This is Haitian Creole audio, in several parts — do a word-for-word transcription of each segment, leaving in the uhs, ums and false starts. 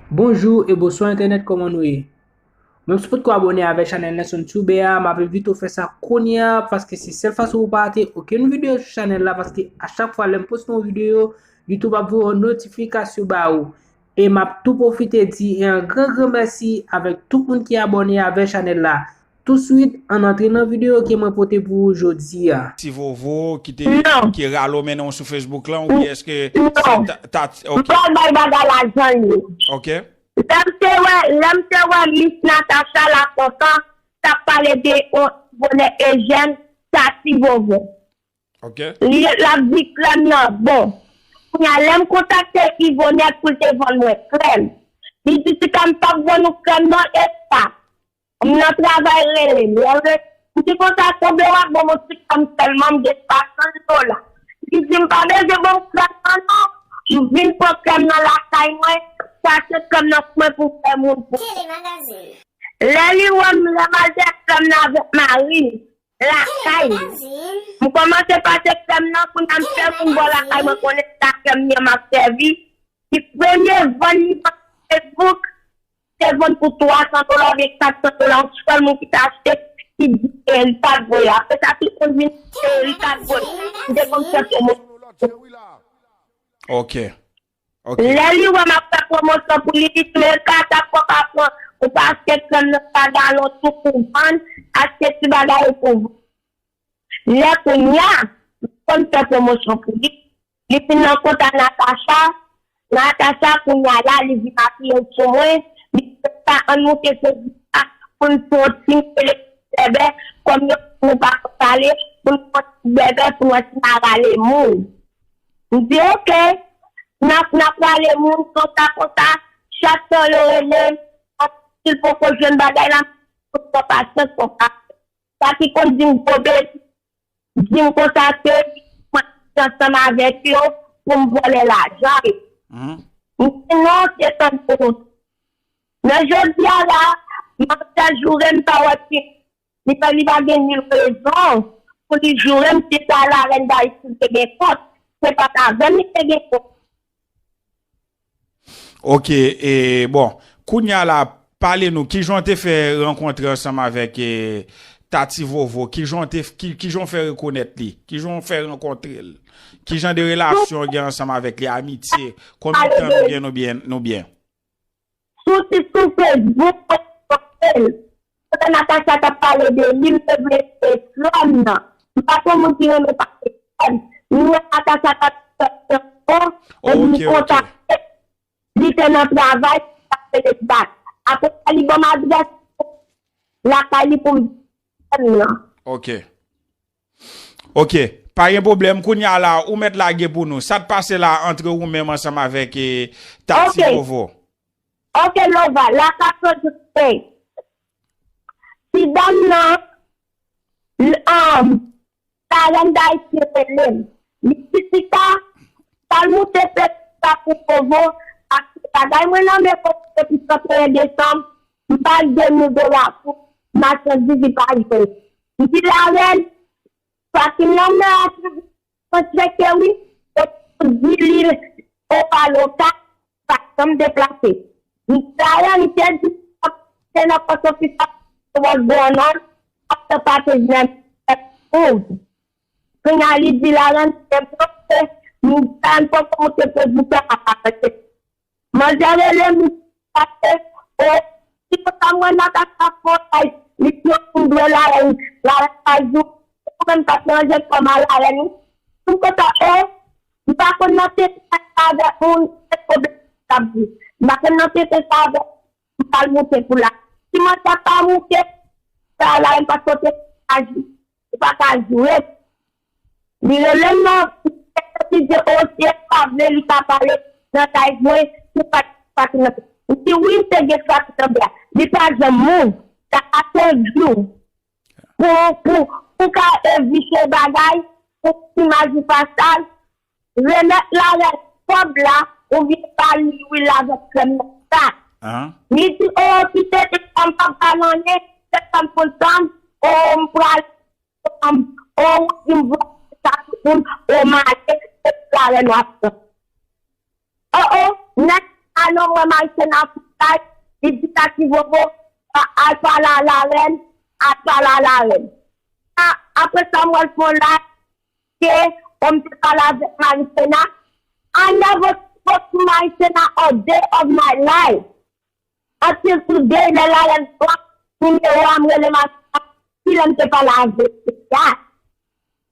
Bonjou e bonswa entènèt, kòman nou ye? Menm si w potko abòne avèk chanèl Nelson Tube a, m ap envite w fè sa kounye a, paske se sèl fason pou w pa rate okenn videyo sou chanèl la, paske a chak fwa lè m poste yon videyo, YouTube ap voye yon notifikasyon ba ou. E m ap tou pwofite di yon gran gran mèsi avèk tout moun ki abòne avèk chanèl la. Touswit, ann antre nan videyo ke mwen pote pou ou jodi a. Ti Vovo ki te, ki rale w mennen w sou Facebook lan, oubyen èske se ta, ta, ok. M pa bay bagay lajan li. Ok. Lè m te wè, lè m te wè Miss Natacha la kontan, t ap pale de yon bonè Ejèn, sa Ti Vovo. Ok. Li, l ap di krèm nan bon. Kounye a, lè m kontakte Ivonèt pou l te vann mwen krèm, li di, "Ti ka, m p ap vann ou krèm nan, e pa." M nan travay, rele m. Lè m di konsa, tonbe w ap ban m yon ti krèm sèlman, m gen swasant dola. Li di m pa bezwen ban m krèm nan non. M vin pran krèm nan lakay mwen, chache krèm nan pou mwen pou fè moun pou. Lè li wè m, lè m al fè krèm nan avèk mari m lakay m. M kòmanse pase krèm nan, kounye a m fè moun bò lakay mwen konnen se ta krèm li an m ap sèvi. Li premye vann li sou Facebook, te vann pou twa san dola oubyen kat san dola, yon sèl moun ki te achte, ki di, e, li pa t voye. Apre sa, tout moun vin, e, li pa t voye. M te konn fè pwomosyon. Ok. Ok. Lè li wè m ap fè pwomosyon pou li, li di m, "E ka sa, kòb ap pran, ou pa achte krèm nan pa galon tou pou vann, achte ti bagay ou pou vann." Lè kounye a, m konn fè pwomosyon pou li. Li fin nan kontak Natacha. Natacha, kounye a la, li vin apiye l sou mwen. Li di, "Sa, ann moute Facebook la pou n fè yon ti rele bèbè, kòm nou, nou pa konn pale, pou n fè yon ti bèbè pou n wè si n a rale moun." M di, "Ok." N ap, n ap rale moun, konsa, konsa, chak tan yo rele m, si l poko jwenn bagay la, m di, "Pran pasyans, pran pasyans." Sa ki konn di m gwo betiz, di m konsa ke mwen ansanm avèk yo pou m vòlè lajan yo. M di non, se tann pou nou. Men jodi a la, manzè joure m pa wè ki, li pa, li pa gen nil rezon pou li joure m, si se a larèn Dayiti li te gen kont, se pa t avè m li te gen kont. Ok, e bon, kounye a la, pale nou, kijan w te fè rankontre ansanm avèk, e, Tati Vovo? Kijan w te, ki, kijan w fè rekonèt li? Kijan w fè rankontre l? Kijan de relasyon w gen ansanm avèk li, amitye? Konbyen tan nou gen, nou byen, nou byen? Sou ti, sou Facebook, kote Natacha t ap pale de li, m te vle se krèm nan. M pa t yon moun ki renmen pase krèm. M wè Natacha t ap fè krèm, epi m kontakte. Li te nan travay, li t ap rele bak. Apre sa, li ban m adrès lakay li pou m jwenn nan. Ok. Ok. Pa gen pwoblèm. Kounye a la, ou mèt lage pou nou. Sa t pase la antre ou menm ansanm avèk, e, Tati Vovo? Ok, Lova, la ka pwodui. Si dam nan, l-, um, Karen Dayiti rele m. Li di, "Tita, al moute peti sa pou Vovo, paske bagay mwen nan men Vovo depi trannteyen desanm, m bay de mil dola pou machandiz li pa jwenn." M di, "Larèn, Fakim nan men an pou mwen tcheke wi, e pou di li o pa loka, pa janm deplase." M di, "Larèn, m te di, se nan pòs ofis la, wòl grann nan, ap fè pati jnèm, ep, ouv." Kounye a li di, "Larèn, se bloke, m di, Larèn, poko moute Facebook la, ap avanse." Manzè rele m, pase, o, si konsa mwen nan kaka fon, ay, li di yon moun dwe Larèn, Larèn pa jou, ou menm pa t ranje kò m a Larèn, wi. M konsa, o, m pa konn nan tenten sa avèk moun, se pwoblèm sa ap di. M pa konn nan tenten sa avèk m pral moute pou la. Si mwen ta pa moute, sa la, m pa t kote aji. Ou pa ka joure. Li rele m nan, li di, o, si e pa vle, li ka pale nan kay mwen, si pa, pa ki nan. M di, wi, m te gen sa ki nan bra. Li pa janm move. Sa ka fè jou. Pou, pou, pou ka evite bagay, pou imaj ou pa sal, remèt Larèn kòb la, oubyen ba li lwil la avèk krèm nan sa. Li di, o, kite, m p ap ba l anyen, se sa m konn sa m, o, m pral, o, ou di m vòlè sa tout moun, o, m ale, se Larèn w ap pran. O, o, nèg Alon mwen Marisena sou live, li di Tati Vovo, a- al pale a larèn, al pale a larèn. A- Apre sa, mwen fè yon live, ke, o, m te pale avèk Marisena. I never spoke to Marisena a day of my life. Until today, lè larèn pran nimewo a, m rele Marisena, kilè m te pale avèk li a.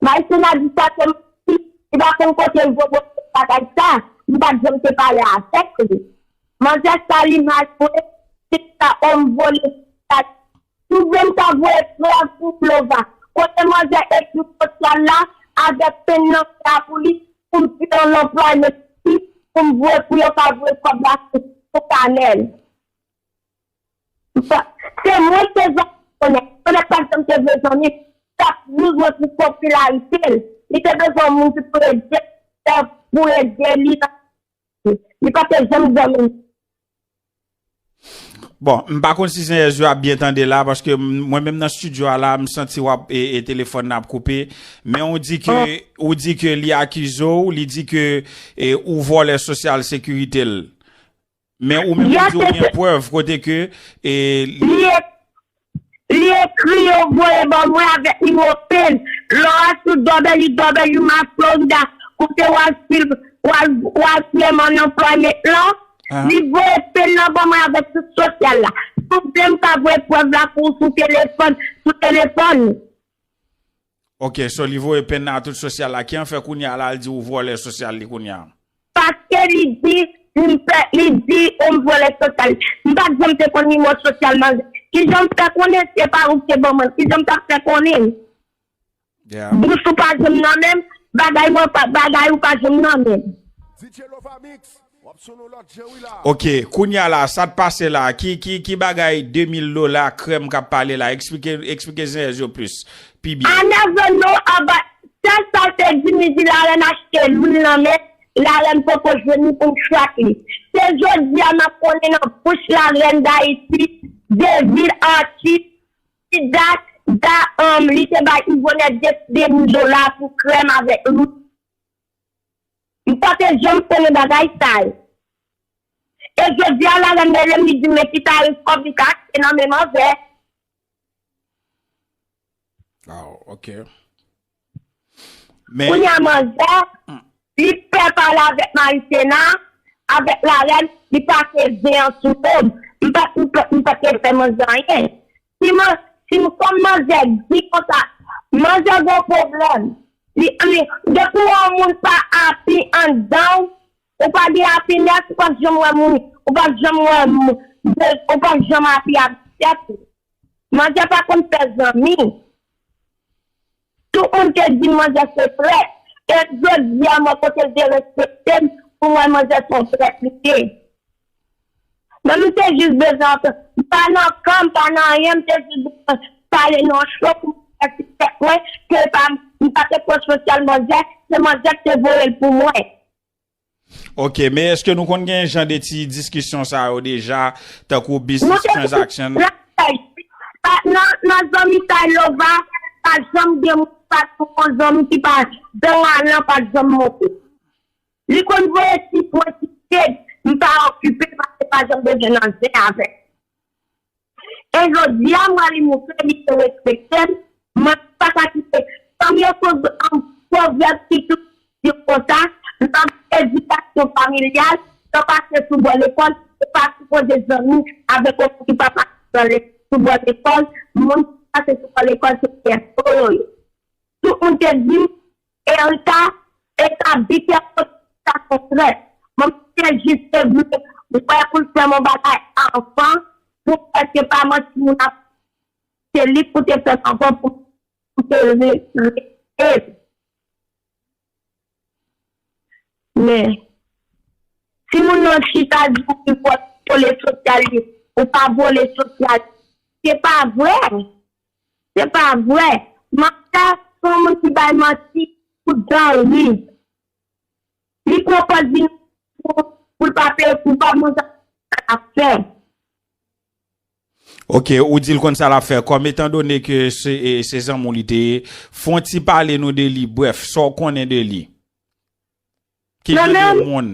Marisena di sa se manti, li pa konn kote l voye bagay sa, m pa t janm te pale avèk li. Manzè sa limaj mwen, se sa, o, m voye sa. Si w vle m ka voye prèv pou Lova. Kote manzè ekri sosyal la avèk penn nan la pou li, pou m fè yon anplwayman isit, pou m voye, pou yo ka voye kòb la sou, sou kanèl. Se mwen ki te zanmi Konèt. Konèt pa t janm te vle zanmi. T ap bezwen pou popilarite l. Li te bezwen yon moun ki pou ede, pou ede li. Li pa te janm zanmi m. Bon, m pa konn si Senyè Dye ap byen tande la, paske m- mwen menm nan estidyo a la, m santi w ap e, e telefòn nan ap koupe. Men ou di ke ou di ke li akize w, li di ke e, ou vòlè sosyal sekirite l. Men ou menm ou di ou gen prèv kote ke e, li Li, ek- li ekri yo voye ban mwen avèk nimewo pen. Lò a sou W W W Maflorida, kote w al fil, w al, w al fè man nan pwaymet lan. Li voye pen nan ban mwen avèk tout sosyal la. Si w vle m ka voye prèv la pou ou sou telefòn, sou telefòn. Ok, so li voye pen nan a tout sosyal la. Ki an fè kounye a la, l di ou vòlè sosyal li kounye a? Paske li di, li fè, li di ou m vòlè sosyal. M pa t janm te konn nimewo sosyal manzè. Kijan m fè konnen se pa ou ki te ban mwen? Kijan m t ap fè konnen? Bouch ou pa janm nan men m, bagay mwen pa, bagay ou pa janm nan men m. D J Lova Mix, w ap sou nou lòt jan wi la. Ok, kounye a la, sa t pase la, ki, ki, ki bagay de mil dola krèm k ap pale la, eksplike, eksplike zenèz yo plis, pi byen. I never know about, sèl sa l te di m, li di larèn achte lwil nan men, larèn poko jwenn li pou m chwak li. Se jodi a m ap konnen nan bouch larèn Dayiti, de vil atis, ki dat, da, um, li te bay Ivonèt de, de mil dola pou krèm avèk lwil. M pa te janm konnen bagay sa yo. E jodi a la, lè m rele m, li di m men ki tarif kòb li ka achte nan men manzè. Wow, ok. Kounye a manzè, li pè pale avèk Marisena, avèk larèn, li pase zen an sou do m. M pa, m pa, m pa te fè manzè anyen. Si man, si m kòm manzè di konsa, manzè gon pwoblèm. Li, li, depi w wè yon moun pa api anndan w, ou pa gen apinès, ou p ap janm wè moun, ou p ap janm wè moun, ou p ap janm api ak tèt ou. Manzè pa konn fè zanmi. Tout moun te di m manzè se trèt. E jodi a, mwen kote l derespekte m, pou mwen manzè se yon trèt li ye. Men m te jis bezwen antann. M pa nan kan, m pa nan anyen, m te jis bezwen pale nan cho pou m fè ti tèt mwen, ke pa, m pa te pran sosyal manzè, se manzè ki te voye l pou mwen. Ok, men èske nou konn gen jan de ti diskisyon sa yo deja, tankou business transaction? Nan, nan zanmitay Lova, pa janm gen moun ki pa t yon zanmi ki pa dan alan pa janm monte. Li konn voye ti pwen ti kèk, m pa okipe paske pa janm bezwen nan zen avè l. E jodi a, m al montre li ke respekte m, mwen pa ka kite. Sa m yo sou pwovèb ki tou di konsa, nan edikasyon familyal, nan pase sou bò lekòl, ou pa sipoze zanmi avèk yon moun ki pa pase sou bò lekòl, moun ki pase sou bò lekòl se pyès yo ye. Tout moun te di m, Erika, Erika biten kot sa kontrè. Mwen te jis te vle wè pou l fè m yon bagay anvan, pou wè se pa manti moun ap se li pou te fè m anvan pou pou te rete. Men, si moun nan chita di ou ki vòlè sosyal li, ou pa vòlè sosyal, se pa vre. Se pa vre. Manzè se yon moun ki bay manti pou dan li. Li pran pòz vin pou, pou l pa peye, pou l pa manje sa l ap fè. Ok, ou di l konn sa l ap fè. Kòm etan done ke se, e, se zanmi w li te ye, fè yon ti pale nou de li, brèf, sa w konnen de li. Ki jan de moun?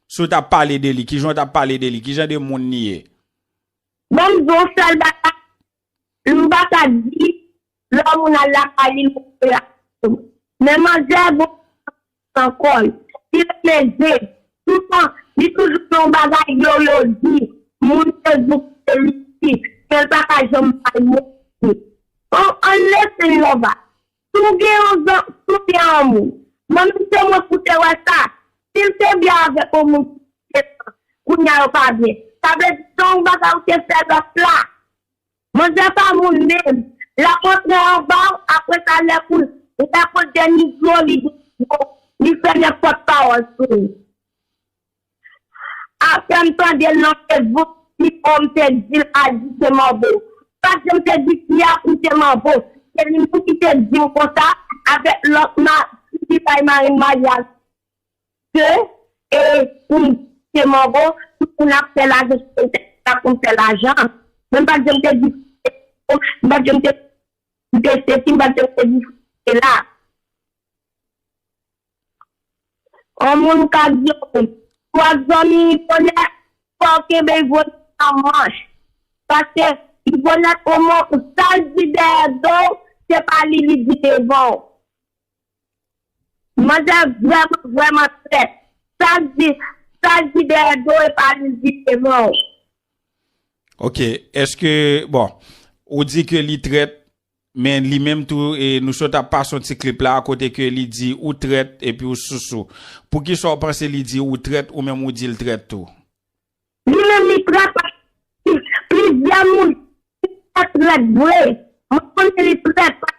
Si w t ap pale de li, kijan w t ap pale de li? Kijan de moun li ye? Ban m di w sèl bagay, m pa ka di lè moun al lakay li, l ouvri. Men manzè bon nan kò l, li renmen zen. Toutan, li toujou gen yon bagay yo yo di, moun Facebook se li ki, men l pa ka janm bay moun. An, ann lese l Nova. Si w gen yon zan, si w gen yon moun, mwen menm se mwen pou te wè sa. Si l te byen avèk yon moun, kounye a yo pa byen. Sa vle di se yon bagay ou te fè lòt la. Manzè pa moun menm. L ap antre anba w, apre sa lè pou lè pou l denigre w, li denigre w, li fè nenpòt pawòl sou ou. Apre m tande l nan Facebook, li o m te di l al di se manbo. Pa t janm te di fi a pou se manbo. Se li menm ki te di m konsa avèk lòt ma fi ki bay mari m maryaj. Ke e pou m se manbo, tout moun ap fè lajan, se sa pou m fè lajan. Men m pa t janm te di, m pa t janm te di se ti, m pa t janm te di se la. Yon moun ka di w, twa zanmi bonè, fò w kenbe yon nan manch. Paske li bonè kòman sa l di dèyè do w, se pa li li di devan w. Manzè vrèman, vrèman trèt. Sa l di, sa l di dèyè do w, e pa li l di devan w. Ok, èske, bon, ou di ke li trèt, men li menm tou, e nou sot ap pase yon ti klip la, kote ke li di ou trèt epi ou sousou. Poukisa w panse li di ou trèt ou menm ou di l trèt tou? Li menm li trèt paske plizyè moun ki pa trèt vre. Mwen konnen li trèt.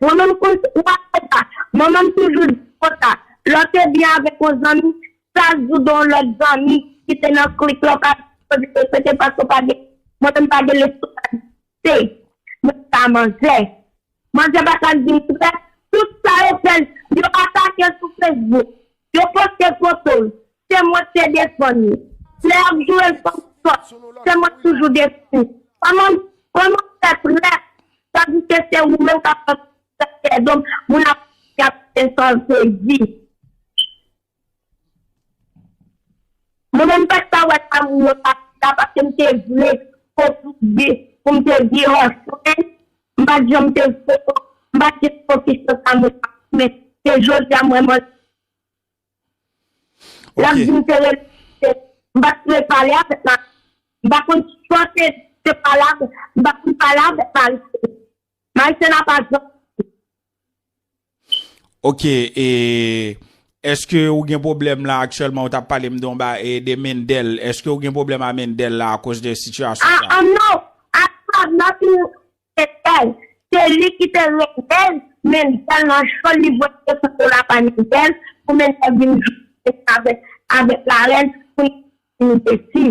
Mwen menm konn ou pa konn sa. Mwen menm toujou di konsa. Lè w te byen avèk yon zanmi, sa l di w de yon lòt zanmi ki te nan klik la, w pa di se te paske w pa gen, mwen menm pa gen lespri sa. Se, men sa manzè. Manzè pa ka di m trèt. Tout sa yo fè l, yo atake l sou Facebook. Yo poste foto l. Se mwen ki te defann li. Lè y ap joure l kòm sòt, se mwen ki toujou defann li. Kòman, kòman w fè trèt? Sa di ke se ou menm k ap fè trèt, donk moun ap ap fè san sezi. Mwen menm m pa t ka wè sa moun yo t ap fè la paske m te vle fokis pou m te byen ansanm. M pa t janm te fokis, m pa t janm fokis nan sa moun ap fè, men se jodi a mwen mwen l ap di m te rele, m pa t vle pale avèk la, m pa konn si se te pale avèk, m pa konn pale avèk la. Maïsena pa janm. Ok, e èske ou gen pwoblèm la aktyèlman? Ou t ap pale m de yon ba e de Mendel. Èske ou gen pwoblèm a Mendel la akoz de sitiyasyon sa? Ah, ah non, I have nothing with Mendel. Se li ki te rele Mendel nan cho, li voye foto la pa Mendel pou Mendel vin jwe avèk, avèk larèn pou li vin desi.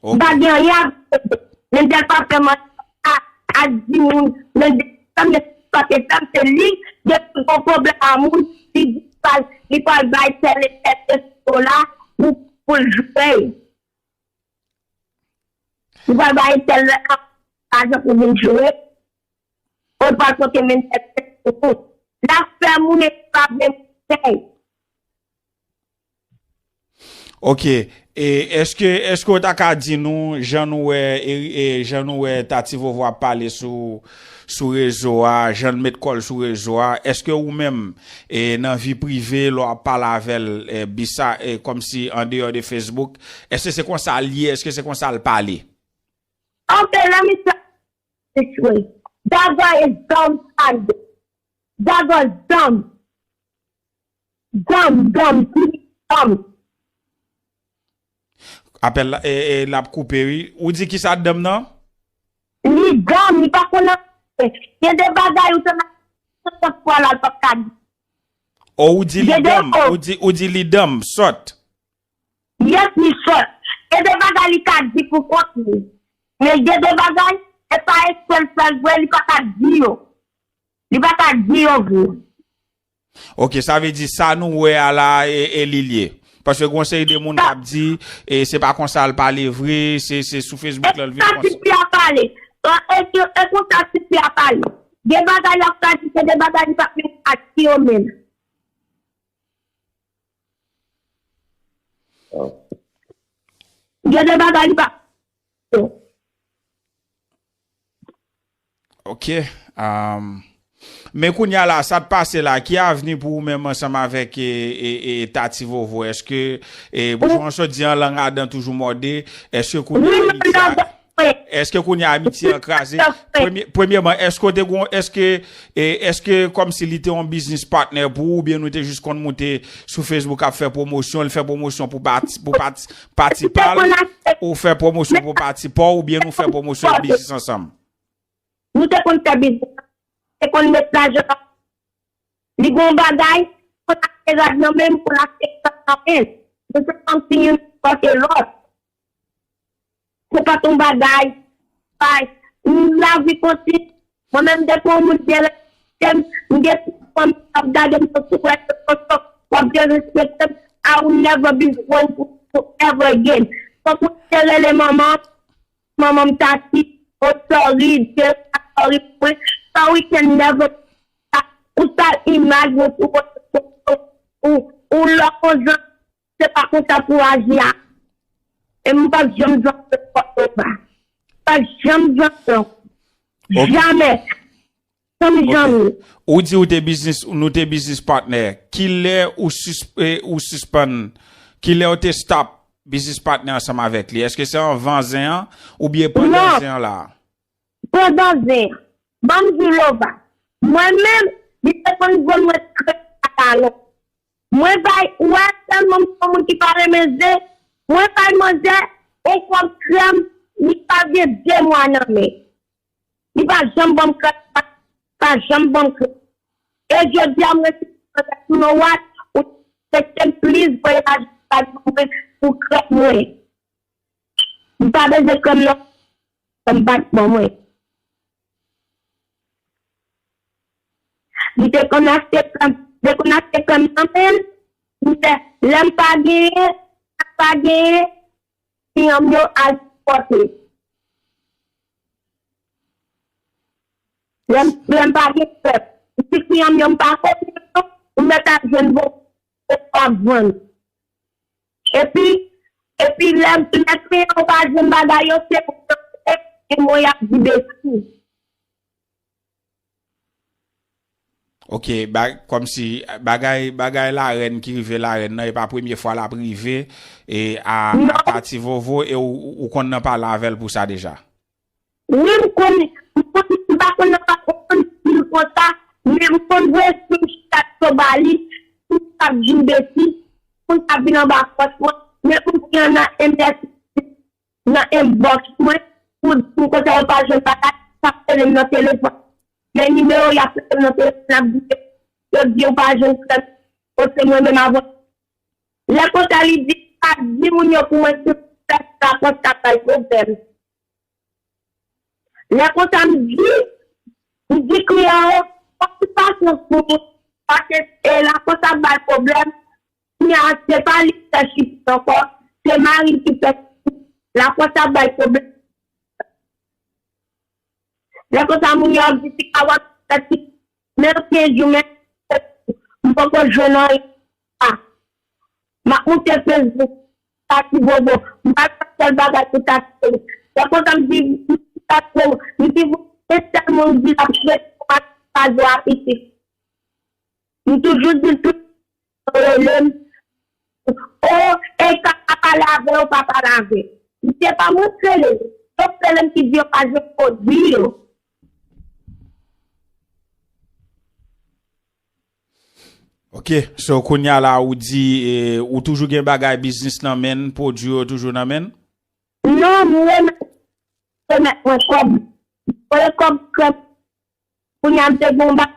M pa gen anyen avèk Mendel. Mendel pa fè m anyen. A, a di moun, Mendel fè m, men sa te fè m, se li, depi l gon pwoblèm a moun, li di pral, li pral bay tèl e tèl dola pou, pou l jwe. Li pral bay tèl lajan pou vin jwe. Ou pral pote Mendel pou ou. L ap fè moun e pa vle moun fè. Ok. E èske, èske w ta ka di nou jan nou wè, e, e, jan nou wè Tati Vovo ap pale sou, sou rezo a, jan l met kò l sou rezo a, èske ou menm, e, nan vi prive, lè w ap pale avè l, e, bisa, e, kòmsi an deyò de Facebook, èske se konsa l ye, èske se konsa l pale? Ok, let me tell you this way. Gaga is dumb and Gaga is dumb. Dumb, dumb, dumb. Apèl la, e, e, l ap koupe, wi. Ou di kisa, danm nan? Li danm, li pa konn anyen. Gen de bagay ou te nan senkant fwa la, l p ap ka di. O, ou di li danm, ou di, ou di li danm, sòt. Yes, li sòt. Gen de bagay li ka di pou kont li. Men gen de bagay, e pa eksprè l fè l vre, li pa ka di yo. Li pa ka di yo vre. Ok, sa vle di sa nou wè a la e, e li l ye. Paske gon seri de moun k ap di e se pa konsa l pale vre, se, se sou Facebook lan l vin konsa. E konsa. Ti fi a pale. E, e, e konsa ti fi a pale. Gen bagay l ap ka di, se de bagay li pa menm ka di yo menm. Gen de bagay li pa. Ok. Um, men kounye a la, sa t pase la, ki avni pou ou menm ansanm avèk e, e, e, Tati Vovo? Èske, e, jan w sot di an lang adan toujou mòde, èske kounye a amiti a, èske kounye a amiti an kraze? Premye, premyèman, èske w te gon, èske, e, èske kòmsi li te yon business partner pou ou, oubyen nou te jis konn moute sou Facebook ap fè pwomosyon, l fè pwomosyon pou pati, pou pati, pati pa l, ou fè pwomosyon pou pati pa w, oubyen nou fè pwomosyon biznis ansanm? Nou te konn fè biznis. Te konn met lajan. Li gon bagay, konn achte rad nan men m, konn achte sa nan men l. Nou se kòmsi youn pote lòt. Se pa t yon bagay. Bay, lavi kontinye. Mwen menm depi yon moun derespekte m, m gen fanmi k ap gade m sou rezo sosyo, w ap derespekte m. I will never be one to ever again. Fòk mwen te rele manman, manman m Tati, oh sorry, Deus, sorry pou mwen. Sorry can never, ou sal imaj mwen sou rezo sosyo, ou, ou lòk yon jan, se pa konsa pou aji a. E m p ap janm zanmi Jewova. M p ap janm zanmi. Jamè. Janm janm. Ou di ou te biznis, nou te biznis partner. Kilè ou, sis, e, ou sispann? Kilè ou te stop biznis partner ansanm avèk li? Èske se anvan zen an oubyen pandan zen an la? Pandan zen an. Ban m di Lova. Mwen menm, li te konn vann mwen krèm a talon. Mwen bay, ou wè tèlman m se yon moun ki pa renmen zen, mwen bay manzè yon kòb krèm, li pa gen de mwa nan men. Li pa janm ban m krèm, pa, pa janm ban m krèm. E jodi a, mwen si mwen sou yon wat, ou te te plis voye lajan bay mwen pou krèm mwen. M pa bezwen krèm non, m pa t ban mwen. M te konn achte krèm, m te konn achte krèm nan men l, m fè, lè m pa genyen, lè m pa genyen, kliyan m yo al sipòte. Lè m, lè m pa gen krèm, m di kliyan m yo m pa konnen non, ou mèt ap jwenn bon, ou ap vann. Epi, epi lè, lè kliyan yo pa jwenn bagay yo, se pou yo se, e mwen y ap di betiz. Ok, ba, kòmsi bagay, bagay larèn ki rive larèn nan, e pa premye fwa l ap rive e a, a Tati Vovo, e ou, ou konn nan pale avè l pou sa deja? Wi, m konn, m konn, m pa konn nan pa konn di l konsa, men m konn voye screenshot yo ba li, pou l ap di m betiz, pou l ap vin anba pòt mwen, men pou l vin nan M S, nan inbox mwen, pou di m konsa yo pa jwenn bagay, y ap rele m nan telefòn. Men nimewo y ap rele m nan telefòn, y ap di, yo di yo pa jwenn krèm, o se mwen menm avè w. Lè konsa li di, pa di moun yo pou mwen, se lakòs k ap bay pwoblèm. Lè konsa m di, m di kliyan yo, fòk ou pasyans pou mwen, paske e lakòs ap bay pwoblèm, kounye a se pa li ki fè chipsi ankò, se mari l ki fè chipsi, lakòs ap bay pwoblèm. Lè konsa moun yo ap di ti kawòt fè ti men kenz jou men m poko jwenn anyen. M ap moute Facebook, Tati Vovo. M pa fè sèl bagay pou Tati Vovo. Lè konsa m di Tati Vovo, m di voye sèl moun di l ap jwe pa zo a pitit. M toujou di l tou rele m. O, e ka pa pale avè yo, pa pale avè. M se pa moun k rele yo. Yo k rele m ki di yo pa jwenn pwodui yo. Ok, so kounye a la ou di e, ou toujou gen bagay biznis nan men n, pwodui yo toujou nan men n? Non, m remèt, remèt mwen kòb. Voye kòb krèm. Kounye a m te gen yon ba-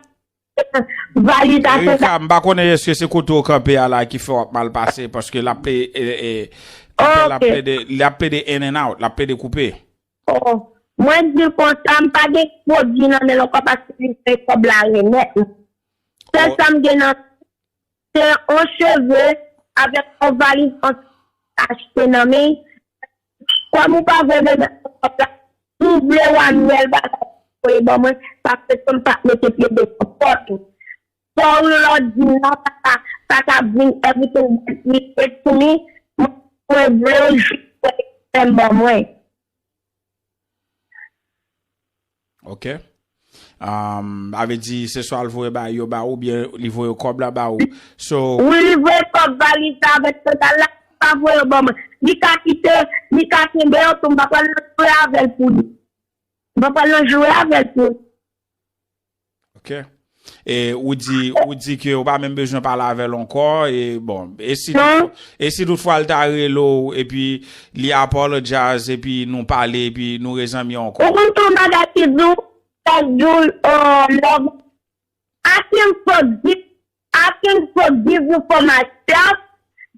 valiz a Erika, m pa konnen èske se kote w kanpe a la ki fè w ap mal pase, paske l ap plede, e, e, apèl l ap plede, l ap plede in and out, l ap plede koupe. Oh, mwen di l konsa, m pa gen pwodui nan men l ankò paske li fè kòb la remèt mwen. Sèl sa m gen nan se yon cheve avèk yon valiz an achte nan men. Kòm ou pa vle remèt mwen kòb la, si w vle w anile l bagay voye ban mwen, paske m pa mete pye devan pòt ou. Sorry lè w di m nan, sa ka, sa ka bring everything that we did to me. Mwen mwen vle jis fè m ban mwen. Ok. Um, avè di se swa l voye ba yo ba ou byen li voye kòb la ba ou. So, wi, li voye kòb valiz la avèk total la, pa voye ban mwen. Li ka kite, li ka kenbe yo tou, m pa pral nan jwe avè l pou li. M pa pral nan jwe avè l pou li. Ok. E ou di ou di ke ou pa menm bezwen pale avè l ankò e bon e si e si toutfwa l ta rele w epi li apologize epi nou pale epi nou rezanmi ankò. Ou konn yon bagay ki di w chak jou love I can forgive I can forgive you for myself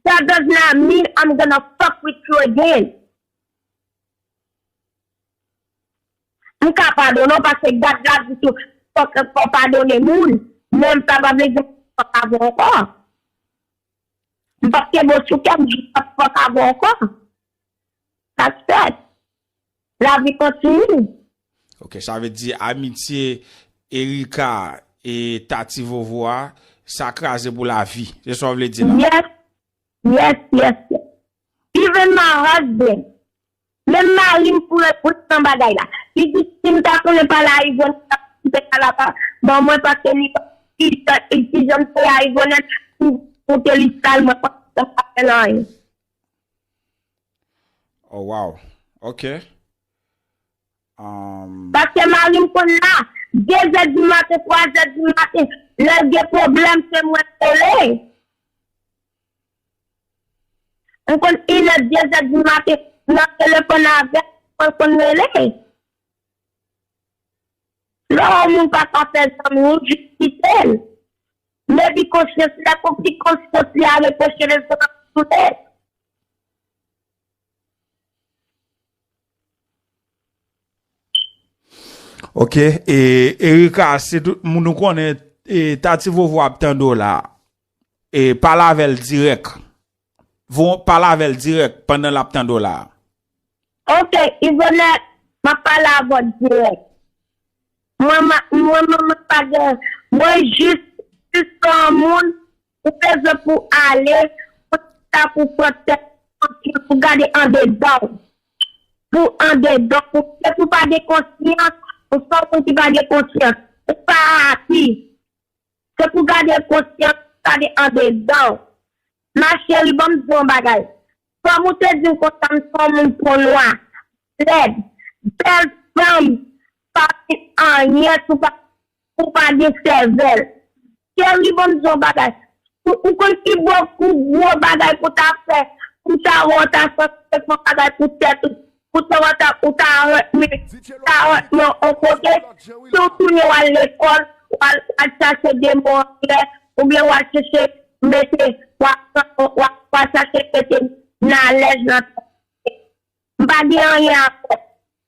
that does not mean I'm gonna fuck with you again. M ka padone w paske gad la di tou fòk fò padone moun, men sa pa vle di m p ap fòk avè w ankò. M p ap kenbe w sou kè m jis ap fòk avè w ankò. Sa k fèt. Lavi kontinye. Ok, sa vle di amitye Erika e Tati Vovo a, sa kraze pou lavi. Se sa w vle di la? Yes, yes, yes, yes. Even my husband. Menm mari m pou repons nan bagay la. Li di si m ta konnen pale a Ivonne, li ta kite pale a pa ban mwen paske li li ta li ti janm fè a Ivonne pou te li sal mwen pa sa pa fè l anyen. Oh wow. Ok. Um, Paske mari m konn la, de zè di maten, twa zè di maten, lè l gen pwoblèm se mwen l rele. M konn inè, de zè di maten, nan telefòn avè l, mwen konn rele. Lè yon moun pa ka fè zanmi w, jis kite l. Maybe konsyans li, lè konfli konsyans li a repwoche l, l sou tèt. Ok, e Erika, se tout moun nou konnen e Tati Vovo ap tande w la. E pale avè l dirèk. Vo pale avè l dirèk pandan l ap tande w la. Ok, Ivonèt, m ap pale avè w dirèk. Mwen, mwen menm, mwen pa gen, mwen jis, jis yon moun, ou bezwen pou ale, pou ta pou pran tèt, pou gade andedan w. Pou andedan, pou, se pou pa gen konsyans, pou se yon moun ki pa gen konsyans. Ou pa api. Se pou gade konsyans ou gade andedan w. Ma chérie, ban m di w yon bagay. Kòm ou te di m konsa m se yon moun po nwa, lèd, bèl fanm, pa gen anyen si w pa, ou pa gen sèvèl. Cheri, ban m di w yon bagay. Ou, ou konn ki bon, ki gwo bagay pou w ta fè, pou w ta wè w ta santi se yon bagay pou tèt ou, pou te wè ta, ou ta rent men, ta rent men yon kote, si w tounen w al lekòl, w al, w al chache de mo anglè, oubyen w al chèche mete, w al, w al, w al chache mete nalèj nan tèt. M pa gen anyen a fè.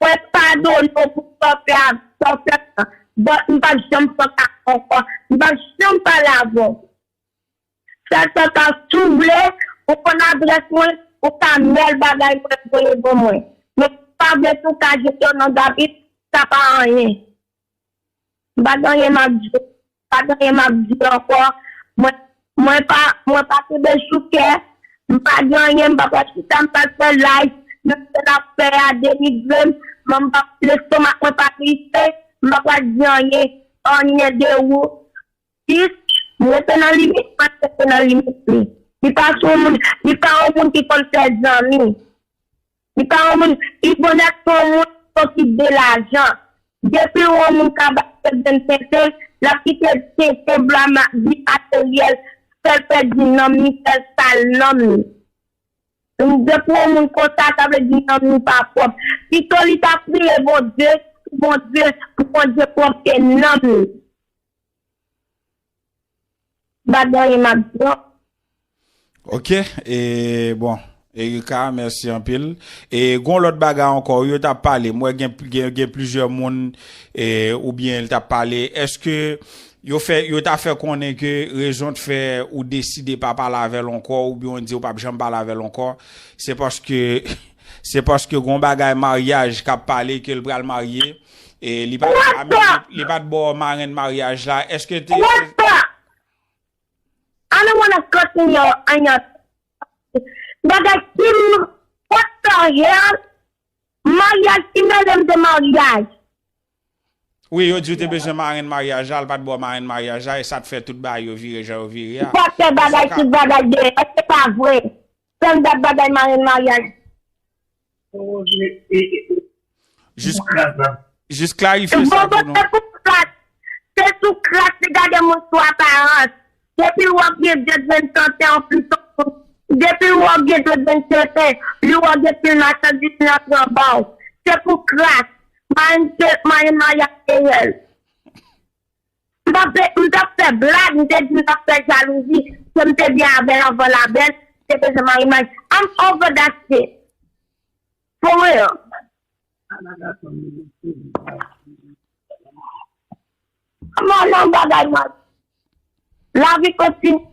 Mwen padone w pou sa w fè a, sa w fè a. But m p ap janm fè sa ankò. M p ap janm pale avè w. Sèl sa w ka, si w vle, ou konn adrès mwen, ou ka mèl bagay mwen voye ban mwen. Men si w pa vle tou, w ka jete yo nan gabit, sa pa anyen. M pa gen anyen m ap di, m pa gen anyen m ap di ankò. Mwen, mwen pa, mwen pa kenbe sou kè. M pa gen anyen, m pa pral chita, m pral fè live. Menm si l ap fè a denigre m, men m pa, lestomak mwen pa tris, m pa pral di anyen, anyen de ou. Jis, m rete nan limit, mwen rete nan limit li. Li pa sou moun, li pa yon moun ki konn fè zanmi. Li pa yon moun, Ivonèt se yon moun ki sòti de lajan. Depi yon moun ka bay tenten, l ap kite tenten blan di materyèl, fè l pèdi nanm li, fè l sal nanm li. Depi yon moun konsa, sa vle di nanm li pa pwòp. Pito li ta priye Bondye, pou Bondye, pou Bondye pwòpte nanm li. M pa gen anyen m ap di non. Ok, e bon, Erika, mèsi anpil. E gon lòt bagay ankò, yo t ap pale, m wè gen, gen, gen plizyè moun, e, oubyen l t ap pale. Èske yo fè, yo ta fè konnen ke rezon t fè ou deside pa pale avè l ankò, oubyen w di w p ap janm pale avè l ankò, se paske, se paske gon bagay maryaj k ap pale ke l pral marye, e li pa t, I mean, li, li pa t ba w marenn maryaj la, èske te, What the? I don't wanna continue on your Bagay ki m, what the hell? Maryaj ki mele m de maryaj? Wi, yo di w te bezwen marenn maryaj la, l pa t ba w marenn maryaj la, e sa t fè tout bagay yo vire jan yo vire a. Pastè bagay tout bagay deyò, se pa vre. Sèl dat bagay marenn maryaj. Jis, jis klarifye sa pou nou. Se sou kras li gade moun sou aparans. Depi l wè w gen de grenn tenten anplis, depi l wè w gen de grenn tenten, li wè w gen pil machandiz nan anba w. Se pou kras. Marenn maryaj deyò. M t ap fè, m t ap fè blag, m te di m t ap fè jalouzi, ke m te byen avè l anvan l avè l, m te bezwen mari m. I'm over that shit. For real. Kòman nan bagay mwen? Lavi kontinye.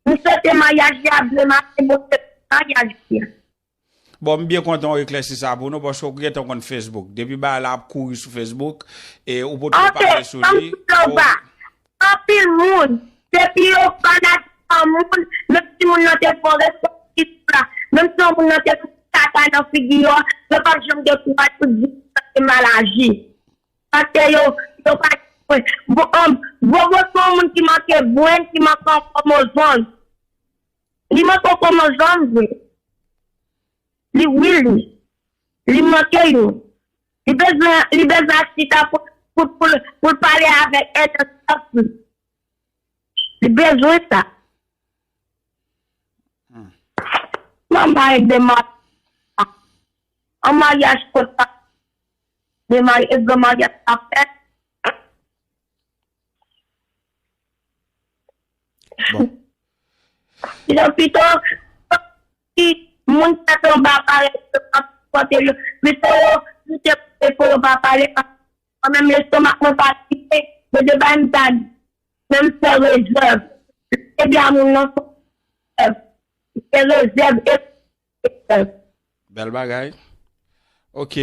M swete maryaj li a byen mache, bon, se maryaj li a. Bon, m byen kontan w eklèsi sa pou nou, paske w gentan konn Facebook. Depi bagay la ap kouri sou Facebook, e ou potko pale sou li. Anpil, anpil moun, depi yo fanatik an moun, menm si moun nan te fè yon responsabilite la, menm si yon moun nan te fout kaka nan figi yo, yo p ap janm gen kouraj pou di sa se mal aji. Paske yo, yo pa. Bon, um, Bobo se yon moun ki manke brenn, ki manke yon kwomozòm. Li manke yon kwomozòm vre. Li, wi, li. Li manke youn. Li bezwen, li bezwen chita pou, pou, pou, pou l pale avèk èd ansanm. Li bezwen sa. Manman e demann. An maryaj kot pa. Demann e gran maryaj pa fèt. Bon. Yo pito si moun sa te yon ba parèt yo ap pote yo. Pito yo kite pou yo pa pale. Mwen menm lestomak mwen pa kite. Yo te bay m tag. Men m fè rezèv. Ebyen moun nan fè rezèv. Se rezèv e Bèl bagay. Ok.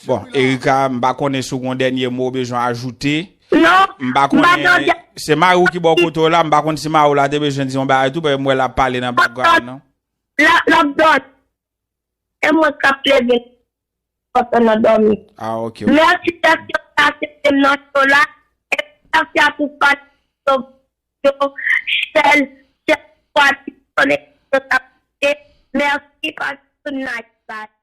Bon, Erika, m pa konnen si w gen yon dènye mo w bezwen ajoute. M pa konnen. Se mari w ki ba w kote w la, m pa konn si mari w la te bezwen di yon bagay tou, paske m wè l ap pale nan background nan. L ap dòmi. E mwen k ap leve pandan nan dòmi. Ah, ok. Mèsi dèske w aksepte m nan show la. E mèsi a tout fanatik yo, chèl, chèl, fanatik yo, mèsi paske tout night, bye.